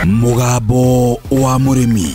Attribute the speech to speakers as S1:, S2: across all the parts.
S1: Mũgambo wa Mũrĩmi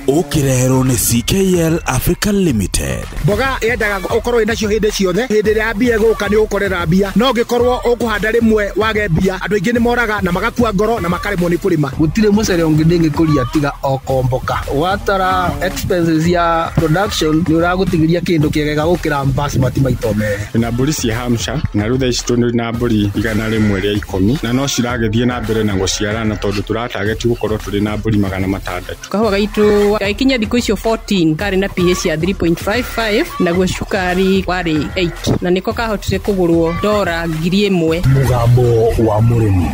S1: ũkĩreherwo nĩ CKL Africa Limited.
S2: Mboga yendaga ũkorwo wĩnacio hĩndĩ ciothe, hĩndĩ ĩrĩa mbia ĩgũka nĩ ũgũkorera mbia, no ũngĩkorwo ũkũhanda rĩmwe wage mbia, andũ aingĩ nĩ moraga na magakua ngoro na makaremwo nĩ kũrĩma.
S3: Gũtirĩ mũcere ũngĩ ndĩngĩkũria tiga o komboka. Watara expenses ya production nĩ ũragũtigĩria kĩndũ kĩega gũkĩra basmati maita merĩ.
S4: Na mbũri cia Hampshire na rĩu thaa ici tũrĩ na mbũri 110 na no ciragĩthiĩ na mbere na gũciarana tondũ tũratageti gũkorwo tũrĩ na mbũri 600.
S5: Kahũa gaitũ gagĩkinya thikũ icio 14 karĩ na pH ya 3.55 naguo cukari warĩ 8 na nĩko kahotire kũgũrwo $1,000.
S1: Mũgambo wa Mũrĩmi.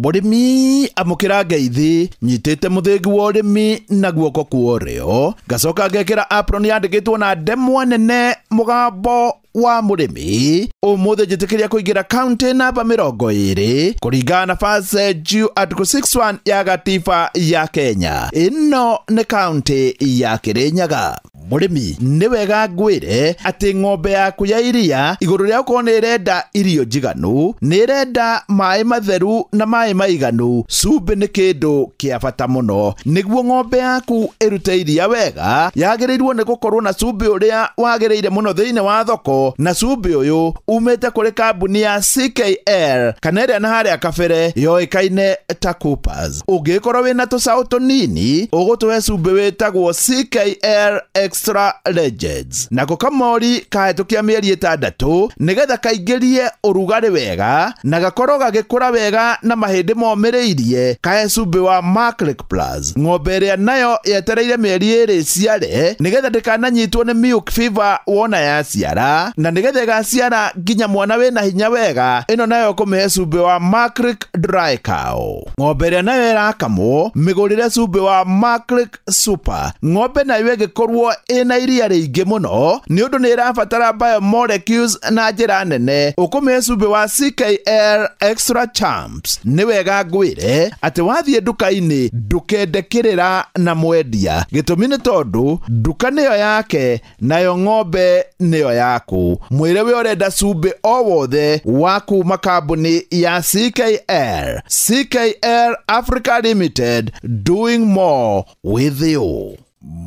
S1: Mũrĩmi amũkĩra ngeithi nyitĩte mũthĩgi wa ũrĩmi na guoko kwa ũrĩo, ngacoka ngekĩra apron yandĩkĩtwo na ndemwa nene Mũgambo wa Mũrĩmi. Ũmũthĩ njĩtĩkĩria kũingĩra kaunti namba 20 kũringana na First Due Article 61 ya gatiba ya Kenya. Ĩno nĩ kaunti ya Kĩrĩnyaga. Mũrĩmi nĩ wega ngwĩre atĩ ng'ombe yaku ya iria igũrũ rĩa gũkorwo nĩ ĩrenda irio njiganu, nĩ ĩrenda maĩ matheru na maĩ maiganu. Cumbĩ nĩ kĩndũ kĩa bata mũno. Nĩguo ng'ombe yaku ĩrute iria wega, yagĩrĩirwo nĩ gũkorwo na cumbĩ ũrĩa wagĩrĩire mũno thĩinĩ wa thoko, na cumbĩ ũyũ umĩte kũrĩ kambuni ya CKL kana ĩrĩa na harĩa kabere yoĩkaine ta Coopers. Ũngĩkorwo wĩna tũcaũ tũnini, ũgũtũhe cumbĩ wĩtagwo CKL Extra Legends. Nako kamori kahĩtũkia mĩeri 6 nĩgetha kaingĩrie ũrugarĩ wega na gakorwo gagĩkũra wega na mahĩndĩ momĩrĩirie, kahe cumbĩ wa Maclick Plus. Ng'ombe ĩrĩa nayo yetereire mĩeri 2 ĩciare nĩgetha ndĩkananyitwo nĩ milk fever wona yaciara, na nĩgetha ĩgaciara nginya mwana wĩna hinya wega, ĩno nayo kũmĩhe cumbĩ wa Maclick Dry Cow. Ng'ombe ĩrĩa nayo ĩrakamwo mĩgũrĩre cumbĩ wa Maclick Super. Ng'ombe nayo ĩngĩkorwo ĩna iria rĩingĩ mũno nĩ ũndũ nĩ ĩrabatara biomolecules na njĩra nene, ũkũmĩhe cumbĩ wa CKL Extra Champs. Nĩ wega ngwĩre atĩ wathiĩ nduka-inĩ ndũkende kĩrĩra na mwendia, gĩtũmi nĩ tondũ nduka nĩyo yake nayo ng'ombe nĩyo yaku. Mwĩre we ũrenda cumbĩ o wothe wa kuma kambuni ya CKL. CKL Africa Limited, doing more with you.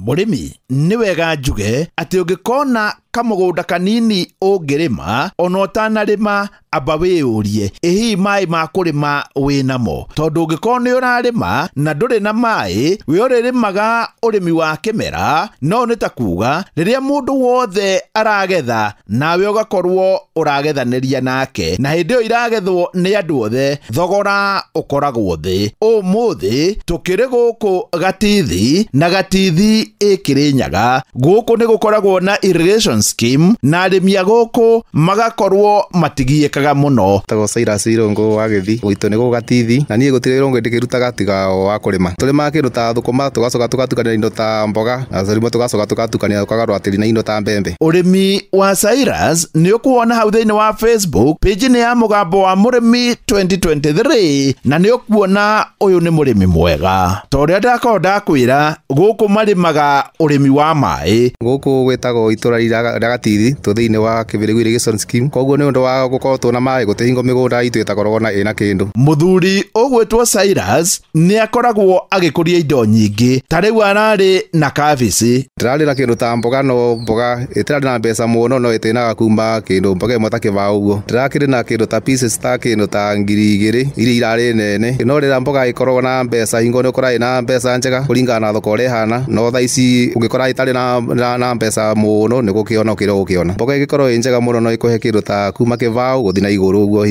S1: Mũrĩmi nĩ wega njuge atĩ ũngĩkona kamũgũnda kanini ũngĩrĩma, ona ũtanarĩma amba wĩyũrie ĩ hihi maĩ ma kũrĩma wĩnamo, tondũ ũngĩkorwo nĩ ũrarĩma na ndũrĩ na maĩ, we ũrĩrĩmaga ũrĩmi wa kĩmera, no nĩ ta kuga rĩrĩa mũndũ wothe aragetha nawe ũgakorwo ũragethanĩria nake, na hĩndĩ ĩyo iragethwo nĩ andũ othe, thogora ũkoragwo thĩ. Ũmũthĩ tũkĩrĩ gũkũ Gatithi na Gatithi ĩ Kĩrĩnyaga. Gũkũ nĩ gũkoragwo na irrigation scheme na arĩmi a gũkũ magakorwo matigiĩkaga mũno.
S6: Tagwo Cyrus Irũngũ wa Gĩthii, gwitũ nĩ gũkũ Gatithi, na niĩ gũtirĩ wĩra ũngĩ ndĩkĩrutaga tiga o wa kũrĩma. Tũrĩmaga kĩndũ ta thũkũma, tũgacoka tũgatukania indo ta mboga, na rĩmwe tũgacoka tũgatukania tũkagarũra tĩri na indo ta mbembe.
S1: Ũrĩmi wa Cyrus nĩ ũkuona hau thĩinĩ wa Facebook page nĩ ya Mũgambo wa Mũrĩmi 2023, na nĩ ũkuona ũyũ nĩ mũrĩmi mwega. Ta ũrĩa ndakorwo ndakwĩra, gũkũ marĩmaga ũrĩmi wa maĩ.
S6: Gũkũ gwĩtagwo itũra rĩa Gatithi, tũ thĩinĩ wa Kĩbĩrĩgu Irrigation Scheme, koguo nĩ ũndũ wa gũkorwo tũna maĩ gũtirĩ hingo mĩgũnda itũ ĩtakoragwo na ĩna kĩndũ.
S1: Mũthuri ũgwĩtwo Cyrus nĩ akoragwo agĩkũria indo nyingĩ, ta rĩu ararĩ na kabici.
S6: Ndĩrarĩ na kĩndũ ta mboga, no mboga ĩtarĩ na mbeca mũno, no ĩtĩnaga kuma kĩndũ mboga ĩmwe ta kĩbaũ ũguo. Ndĩrakĩrĩ na kĩndũ ta pieces ta kĩndũ ta 2,000 iria irarĩ nene, no rĩrĩa mboga ĩkoragwo na mbeca hingo nĩ ũkoraga ĩna mbeca njega kũringana na thoko ũrĩa ĩhana, no thaa ici ũngĩkora ĩtarĩ na mbeca mũno nĩ gũkĩona ũkĩrĩa ũgũkĩona. Mboga ĩngĩkorwo ĩ njega mũno no ĩkũhe kĩndũ ta kuma kĩbaũ gũthiĩ na igũrũ ũguo,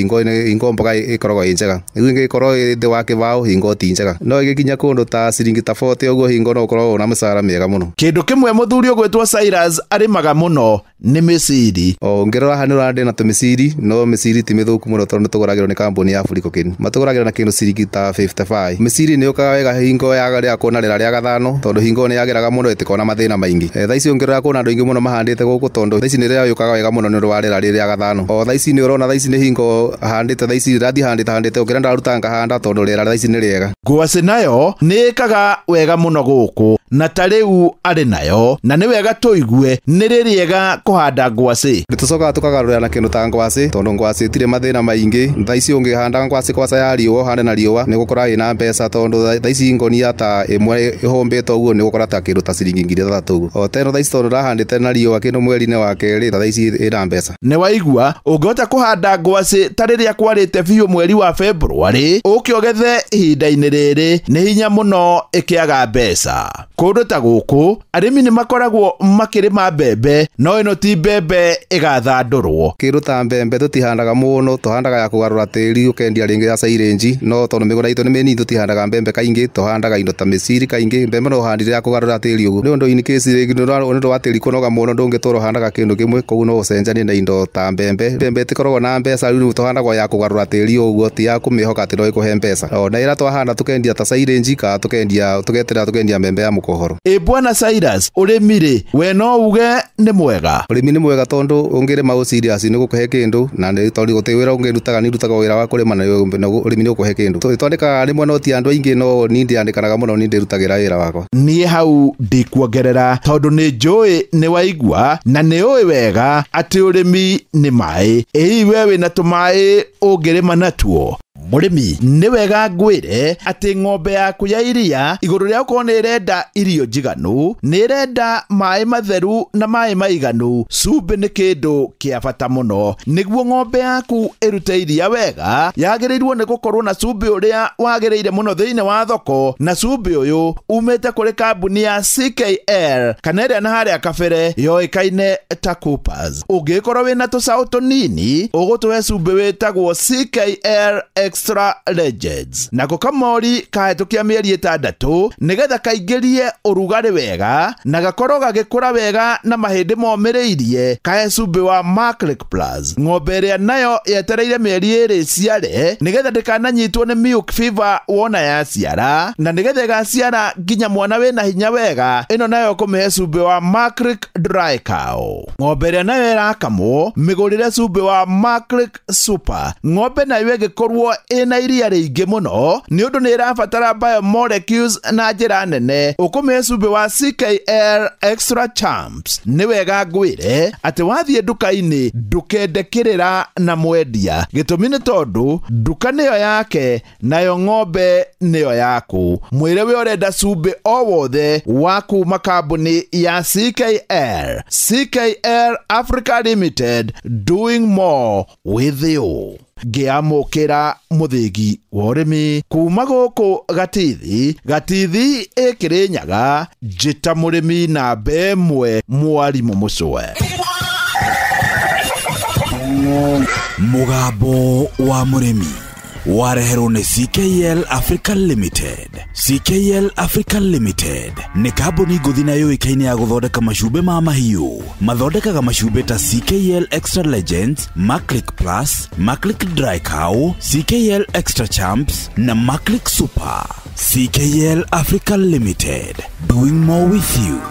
S6: hingo mboga ĩkoragwo ĩ njega. Rĩu ĩngĩkorwo ĩ thĩ wa kĩbaũ hingo ti njega, no ĩgĩkinya kũndũ ta ciringi ta 40 ũguo hingo no ũkorwo na mĩcara mĩega mũno.
S1: Kĩndũ kĩmwe mũthuri ũgwĩtwo Cyrus arĩmaga mũno nĩ mĩciri.
S6: O ũngĩrora haha nĩ ũrona ndĩna tũmĩciri, no mĩciri ti mĩthũku mũno tondũ nĩtũgũragĩrwo nĩ kambuni ya Africa. Matũgũragĩra na kĩndũ ciringi ta 55. Mĩciri nĩ yũkaga wega hingo ya rĩa kuona rĩera rĩa gathano, tondũ hingo nĩ yagĩraga mũno ĩtĩkona mathĩna maingĩ. Thaa ici ũngĩrora kuona andũ aingĩ mũno mahandĩte gũkũ, tondũ thaa ici nĩ rĩrĩa yũkaga wega mũno nĩ ũndũ wa rĩera rĩrĩa gathano. O thaa ici nĩ ũrona thaa ici nĩ hingo handĩte, thaa ici ndathi handĩte ũkĩra ndaruta ngahanda tondũ rĩera thaa ici nĩ rĩega.
S1: Ngwacĩ nayo nĩ ĩkaga wega mũno gũkũ, Na ta rĩu arĩ nayo, na nĩ wega tũigue nĩ rĩrĩega kũhanda ngwacĩ.
S6: Tũcokaga tũkagarũrĩra na kĩndũ ta ngwacĩ, tondũ ngwacĩ itirĩ mathĩna maingĩ. Thaa ici ũngĩhanda ngwacĩ kwaca ya riũa, ũhande na riũa, nĩ ũgũkora ĩna mbeca, tondũ thaa ici ngonia ta ĩmwe ĩhũmbĩtwo ũguo nĩ ũgũkora ta kĩndũ ta ciringi 3,000 ũguo. O teno thaa ici tondũ ndahandĩte na riũa kĩndũ mweri-inĩ wa kerĩ, thaa ici ĩna mbeca.
S1: Nĩ waigua, ũngĩhota kũhanda ngwacĩ ta rĩrĩa kwarĩte biũ mweri wa February, ũke ũgethe ihinda-inĩ rĩrĩ, nĩ hinya mũno ĩkĩaga mbeca. Kũndũ ta gũkũ arĩmi nĩ makoragwo makĩrĩma mbembe, no ĩno ti mbembe ĩgathandũrwo.
S6: Kĩndũ ta mbembe tũtihandaga mũno, tũhandaga ya kũgarũra tĩri ũkendia rĩngĩ ya silage, no tondũ mĩgũnda itũ nĩ mĩnini tũtihandaga mbembe kaingĩ, tũhandaga indo ta mĩciri kaingĩ. Mbembe no ũhandire ya kũgarũra tĩri ũguo, nĩ ũndũ in case rĩngĩ nĩ ũndũ wa tĩri kũnoga mũno ndũngĩtũra ũhandaga kĩndũ kĩmwe, koguo no ũcenjanie na indo ta mbembe. Mbembe ĩtikoragwo na mbeca, rĩu tũhandagwo ya kũgarũra tĩri ũguo, ti ya kũmĩhoka atĩ no ĩkũhe mbeca. O na ĩrĩa twahanda tũkendia ta silage, kana tũkendia tũgeterera tũkendia mbembe ya mũkohoro.
S1: Ĩ bwana Cyrus, ũrĩmi rĩ, we no uge nĩ mwega?
S6: Ũrĩmi nĩ mwega tondũ ũngĩrĩma ũ serious nĩ gũkũhe kĩndũ, na nĩ tondũ gũtirĩ wĩra ũngĩ ndutaga, nĩ ndutaga wĩra wa kũrĩma na ũrĩmi nĩ ũkũhe kĩndũ. Twandĩkaga rĩmwe no ti andũ aingĩ, no niĩ ndiandĩkanaga mũno, niĩ ndĩrutagĩra wĩra wakwa.
S1: Niĩ hau ndikuongerera tondũ nĩ njũĩ nĩ waigua na nĩ ũĩ wega atĩ ũrĩmi nĩ maĩ. Ĩ we wĩna tũmaĩ ũngĩrĩma natuo? Mũrĩmi, nĩ wega ngwĩre atĩ ng'ombe yaku ya iria igũrũ rĩa gũkorwo nĩ ĩrenda irio njiganu, nĩ ĩrenda maĩ matheru na maĩ maiganu. Cumbĩ nĩ kĩndũ kĩa bata mũno. Nĩguo ng'ombe yaku ĩrute iria wega, yagĩrĩirwo nĩ gũkorwo na cumbĩ ũrĩa wagĩrĩire mũno thĩinĩ wa thoko, na cumbĩ ũyũ umĩte kũrĩ kambuni ya CKL kana ĩrĩa na harĩa kabere yoĩkaine ta Coopers. Ũngĩkorwo wĩna tũcaũ tũnini, ũgũtũhe cumbĩ wĩtagwo CKL Extra Legends. Nako kamori kahĩtũkia mĩeri 6 nĩgetha kaingĩrie ũrugarĩ wega na gakorwo gagĩkũra wega na mahĩndĩ momĩrĩirie, kahe cumbĩ wa Maclick Plus. Ng'ombe ĩrĩa nayo yetereire mĩeri 2 ciare nĩgetha ndĩkananyitwo nĩ milk fever wona yaciara, na nĩgetha ĩgaciara nginya mwana wĩna hinya wega, ĩno nayo kũmĩhe cumbĩ wa Maclick Dry Cow. Ng'ombe ĩrĩa nayo ĩrakamwo, mĩgũrĩre cumbĩ wa Maclick Super. Ng'ombe nayo ĩngĩkorwo ĩna iria rĩingĩ mũno nĩ ũndũ nĩ ĩrabatara biomolecules na njĩra nene, ũkũmĩhe cumbĩ wa CKL Extra Champs. Nĩ wega ngwĩre atĩ wathiĩ nduka-inĩ ndũkende kĩrĩra na mwendia, gĩtũmi nĩ tondũ nduka nĩyo yake nayo ng'ombe nĩyo yaku. Mwĩre we ũrenda cumbĩ o wothe wa kuma kambuni ya CKL. CKL Africa Limited, doing more with you. Ngĩamũkĩra mũthĩgi wa ũrĩmi kuma gũkũ Gatithi, Gatithi ĩkĩrĩ Nyaga, njĩta mũrĩmi namba 1 mwarimũ mũcwe.
S7: Mũgambo wa mũrĩmi wareherwo nĩ CKL Africa Limited. CKL Africa Limited nĩ kambuni ngũthi na yũĩkaine ya gũthondeka macumbĩ ma mahiũ. Mathondekaga macumbĩ ta CKL Extra Legends, Maclick Plus, Maclick Dry Cow, CKL Extra Champs na Maclick Super. CKL Africa Limited, doing more with you.